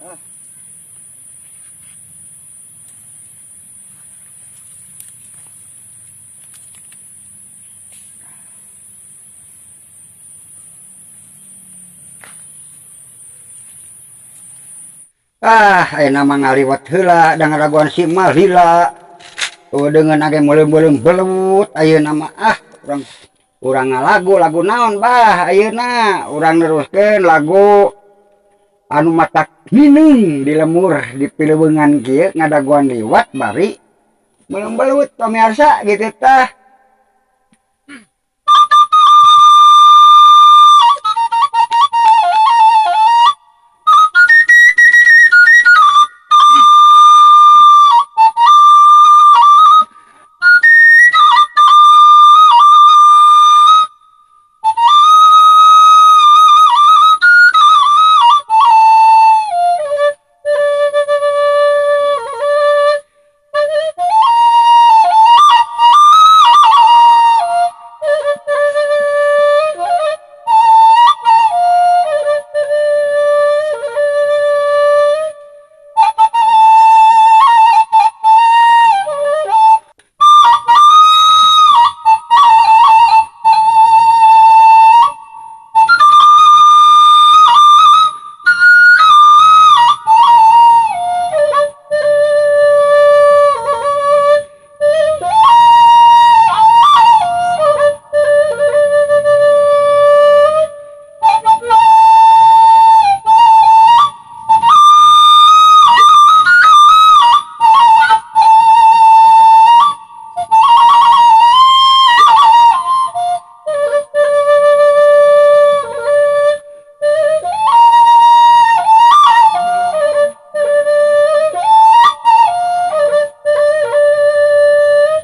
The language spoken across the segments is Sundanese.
Ah, ayeuna mah ngaliwat heula da ngadagoan si Mal lila. Eueuh deungeun age meuleum-meuleum belut ayeuna mah ah urang urang ngalagu lagu naon bah ayeuna urang neruskeun lagu anu matak nineung di lemur di pileuweungan kieu ngadagoan liwat bari meuleum belut pamirsa gitu tah.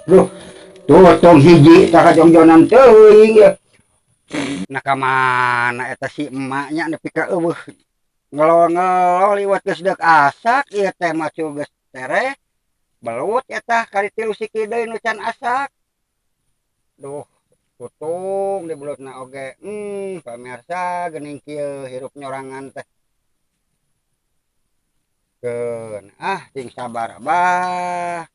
Duh, tuh tong hiji tah kajongjonan teuing ya. Nah ka mana eta si emaknya nepi ka eueuh ngelol-ngelol liwat geus deuk asak ieu teh macu geus tereh belut eta kari tilu siki deui nu can asak. Duh, tutung di belutna oge. Pamirsa geuning kieu hirup nyorangan teh. Keun, ah sing sabar abah.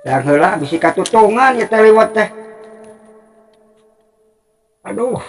Yang heula bisi katutungan ieu teh liwat teh. Aduh.